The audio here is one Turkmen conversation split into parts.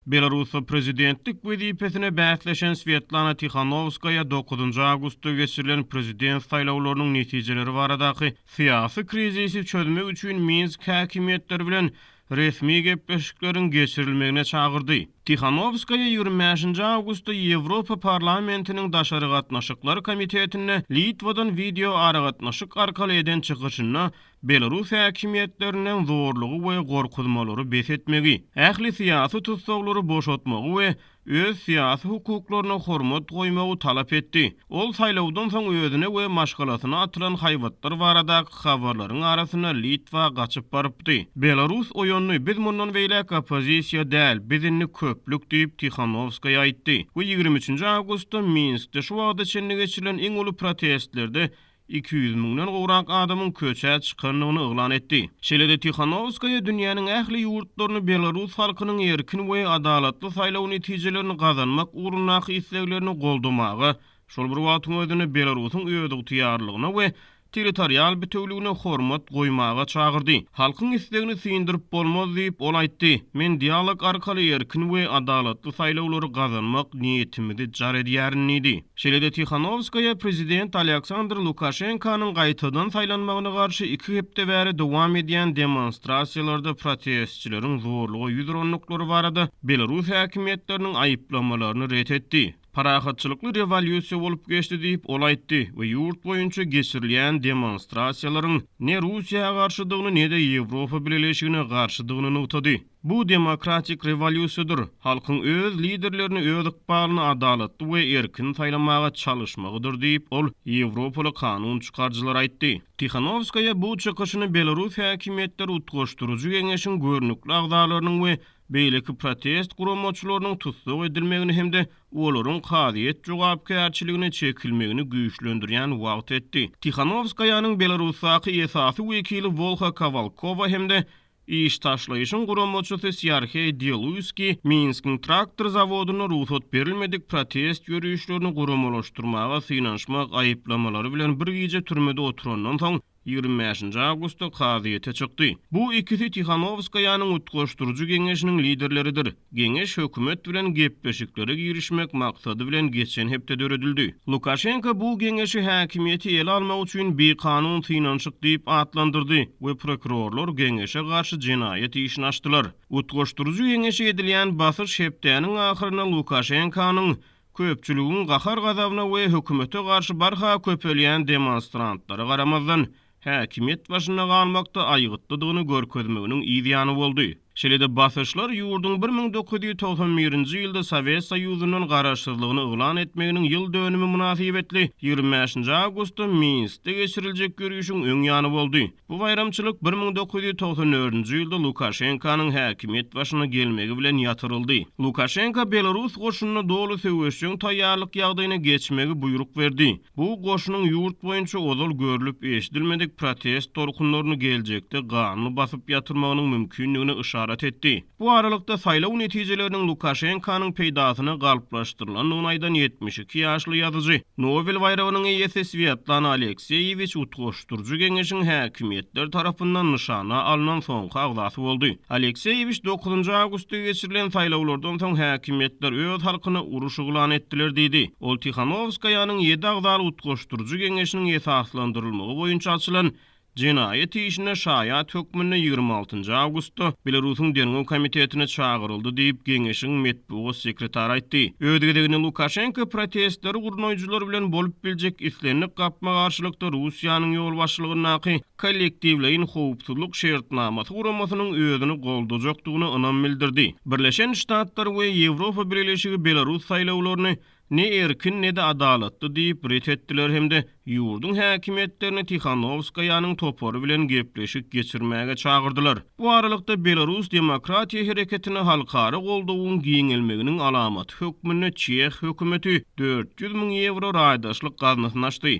Belarusda prezidentlik wezipesine bäsleşen Swetlana Tihanowskaýa dokuzynjy awgustda geçirilen prezident saýlawlarynyň netijeleri baradaky syýasy krizisi çözmek üçin Minsk häkimiýetleri bilen resmi gepleşikleriň geçirilmegine çagyrdy. Tihanowskaýa 25-nji awgustda Ýewropa Parlamentiniň Daşary gatnaşyklar komitetinde Litwadan wideoaragatnaşyk arkaly eden çykyşynda belarus häkimiýetlerinden zorlugy we gorkuzmalary bes etmegi, ähli syýasy tussaglary boşatmagy we öz syýasy hukuklaryna hormat goýmagy talap etdi. Ol saýlawdan soň özüne we maşgalasyna atylan haýbatlar baradaky habarlaryň arasynda Litwa gaçyp barypdy. Belarus oýandy, biz mundan beýläk oppozisiýa däl, biz indi köplük diýip, Tihanowskaýa aýtdy we 23-nji awgustda Minskde şu wagta çenli geçirilen iň uly protestlerde 200 müňden gowrak adamyň köçä çykandygyny yglan etdi. Şeýle-de Tihanowskaýa dünýäniň ähli ýurtlaryny belarus halkynyň erkin we adalatly saýlaw netijelerini gazanmak ugrundaky isleglerini goldamaga, şol bir wagtyň özünde Belarusyň özygtyýarlygyna we territorial bitewüligine hormat goýmaga çagyrdy. Halkyň islegini syndyryp bolmaz diýip, ol aýtdy. Men dialog arkaly erkin we adalatly saýlawlary gazanmak niýetimizi jar edýärin diýdi. Şeýle-de Tihanowskaýa prezident Alýaksandr Lukaşenkanyň gaýtadan saýlanmagyna garşy iki hepde bäri dowam edýän demonstrasiýalarda protestçileriň zorluga ýüz urandyklary barada belarus häkimiýetleriniň aýyplamalaryny ret etdi. Parahatçylykly rewolýusiýa bolup geçdi diýip, ol aýtdy we ýurt boýunça geçirilýän demonstrasiýalaryň ne Russiýa garşydygyny, ne-de Ýewropa Bileleşigine garşydygyny nygtady. Bu demokratik rewolýusiýadyr, halkyň öz liderlerini öz ykbalyny adalatly we erkin saýlamaga çalyşmagydyr diýip, ol ýewropaly kanun çykaryjylara aýtdy. Tihanowskaýa bu çykyşyny belarus häkimiýetleri utgaşdyryjy geňeşiň görnükli agzalarynyň we beýleki protest guramaçylarynyň tussag edilmegini hem-de olaryň kazyýet jogapkärçiligine çekilmegini güýçlendirýän wagt etdi. Tihanowskaýanyň Belarusdaky esasy wekili Wolha Kowalkowa hem-de Iş taşlaýyşyň guramaçysy Sýarheý Deluýskiý Minskiň traktor zawodynda rugsat berilmedik protest ýörişlerini guramalaşdyrmaga synanyşmak aýyplamalary bilen bir gije türmede oturandan soň, 25-nji awgustda kazyýete çykdy. Bu ikisi Tihanowskaýanyň utgaşdyryjy geňeşiniň liderleridir. Geňeş hökümet bilen gepleşiklere girişmek maksady bilen geçen hepde döredildi. Lukaşenko bu geňeşi häkimiýeti ele almak üçin bikanun synanyşyk diýip atlandyrdy we prokurorlar geňeşe garşy jenaýat işini açdylar. Utgaşdyryjy geňeşe edilýän basyş hepdäniň ahyrynda Lukaşenkonyň köpçüligiň gahar-gazabyna we hökümete garşy barha köpelýän demonstrantlara garamazdan, häkimiýet başynda galmakda aýgytlydygyny görkezmeginiň yz ýany boldy. Şeýle-de basyşlar ýurduň 1991-nji ýylda Sowet Soýuzyndan garaşsyzlygyny yglan etmeginiň ýyl dönümi mynasybetli 25-nji awgustda Minskde geçiriljek ýörişiň öň ýany boldy. Bu baýramçylyk 1994-nji ýylda Lukaşenkanyň häkimiýet başyna gelmegi bilen ýatyryldy. Lukaşenka belarus goşunyna doly söweşjeň taýýarlyk ýagdaýyna geçmegi buýruk berdi. Bu goşunyň ýurt boýunça ozal görlüp-eşidilmedik protest tolkunlaryny geljekde ganly basyp ýatyrmagynyň mümkindigine yşarat etdi. Bu aralykda, saýlaw netijeleriniň Lukaşenkanyň peýdasyna galplaşdyrylandygyny aýdan 72 ýaşly ýazyjy, Nobel baýragynyň eýesi Swetlana Alekseýewiç Utgaşdyryjy geňeşiň häkimiýetler tarapyndan nyşana alnan soňky agzasy boldy. Alekseýewiç dokuzynjy awgustda geçirilen saýlawlardan soň häkimiýetler öz halkyna uruş yglan etdiler diýdi. Ol Tihanowskaýanyň ýedi agzaly Utgaşdyryjy geňeşiniň esaslandyrylmagy boýunça açylan jenaýat işinde şaýat hökmünde 26-njy awgustda Belarusyň Derňew komitetine çagyryldy diýip, geňeşiň metbugat sekretary aýtdy. Öz gezeginde Lukaşenko protestleri gurnaýjylar bilen bolup biljek islendik gapma-garşylykda Russiýanyň ýolbaşçylygyndaky Kollektiwleýin howpsuzlyk şertnamasy guramasynyň özüni goldajakdygyna ynam bildirdi. Birleşen Ştatlar we Ýewropa Bileleşigi belarus saýlawlaryny ne erkin, ne-de adalatly diýip ret etdiler hem-de ýurduň häkimiýetlerini Tihanowskaýanyň topary bilen gepleşik geçirmäge çagyrdylar. Bu aralykda, belarus demokratiýa hereketine halkara goldawyň giňelmeginiň alamaty hökmünde çeh hökümeti 400 müň ýewro raýdaşlyk gaznasyny açdy.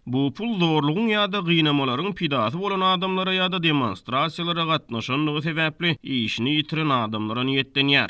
Bu pul zorlugyň ýa-da gynamalaryň pidasy bolan adamlara ýa-da demonstrasiýalara gatnaşandygy sebäpli işini ýitiren adamlara niýetlenýär.